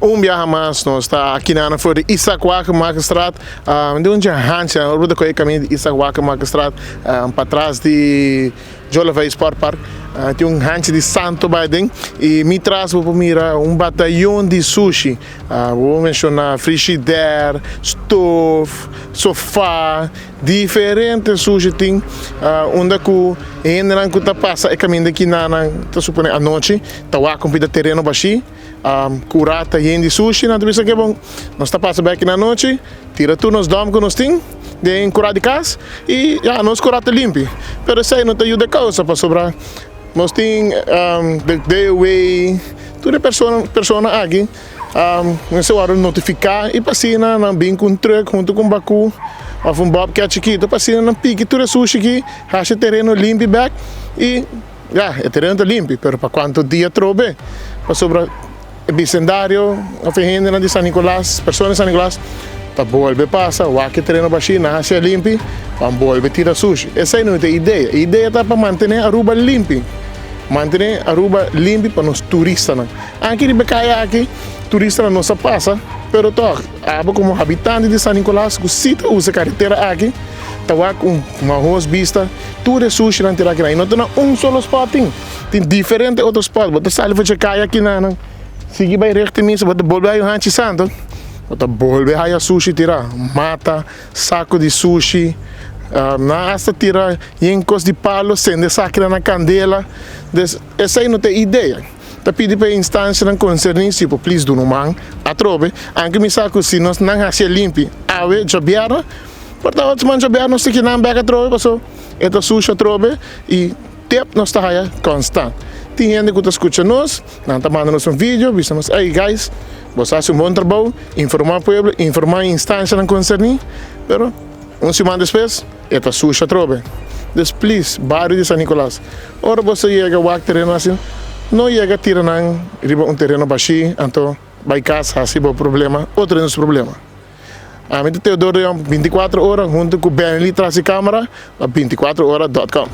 Un biaha mas nos ta aki na for di Isaac Wagenmakerstraat. Di un hancha, ora bo ta kohe kaminda di Isaac Wagenmakerstraat patras di Jolevey Sport Park. Tin un hancha di santo bai aden y mi tras bo por mira un batayon di sushi. Bo por menciona frishider, stoof, sofa, diferente sushi tin unda cu hendenan cu ta pasa e caminda aki nan ta supone anochi ta wak un pida tereno bashi. Cura ta yen di sushi, nan ta bisa ke bon, nos ta pasa bek na anochi, tira tur nos dòm ku nos tin den cura di cas y ya nos cura ta limpi. Pero esei no ta yuda e causa pasobra nos tin de DOW, tur e persona persona aki mester wòrdu notifiká y pa asina nan bin ku un truck huntu ku un baku òf un bobcat chikito pa asina nan piki tur e sushi aki, hashi e tereno limpi bek y. Ya, e tereno ta limpi, pero pa cuanto dia trobe? Pasobra e bicendario of e hendenan di San Nicolas, persona di San Nicolas, ta bolbe pasa, wak e tereno bashi, nan hacia limpi, ban bolbe tira sushi. Esey no ta e idea. E idea ta pa mantene Aruba limpi. Mantene Aruba limpi pa nos turistanan. Anke riba e caya aki, turistanan no sa pasa, pero tog, abo como habitante di San Nicolas cu si ta usa e caretera aki, ta wak un mahos bista tur e sushinan tira akinan y no ta na un solo spot tin, tin diferente otro spot, bo ta sali for dje kaya akinanan sigui bai richting misa bo ta bolbe haya un hanchi santo bo ta bolbe haya sushi tira, mata, sako di sushi, nan hasta tira yen kos di palo sende esakinan na kandela, des esei no ta e idea. Ta pidi pa e instancianan concerni si por please duna un man atrobe, anke mi sa cu si nos nan haci e limpi awe djabièrnè, por ta otro man djabièrnè nos ta kinan bek atrobe paso e ta sushi atrobe y tep nos ta haya constant. Tin hende cu ta scucha nos, nan ta manda nos un video bisa nos ey guys boso haci un bon trabou, informa pueblo, informa e instancianan concerni, pero un siman despues e ta sushi atrobe. Dus please bario di San Nicolas Ora boso yega wak tereno asin, no yega tira nan riba un tereno bashí, anto bai kas hasi bo problema, otro hende su problema. Ami ta Teodoro de Jong, 24 ora huntu ku Benely tras di kamera pa 24 ora dot com.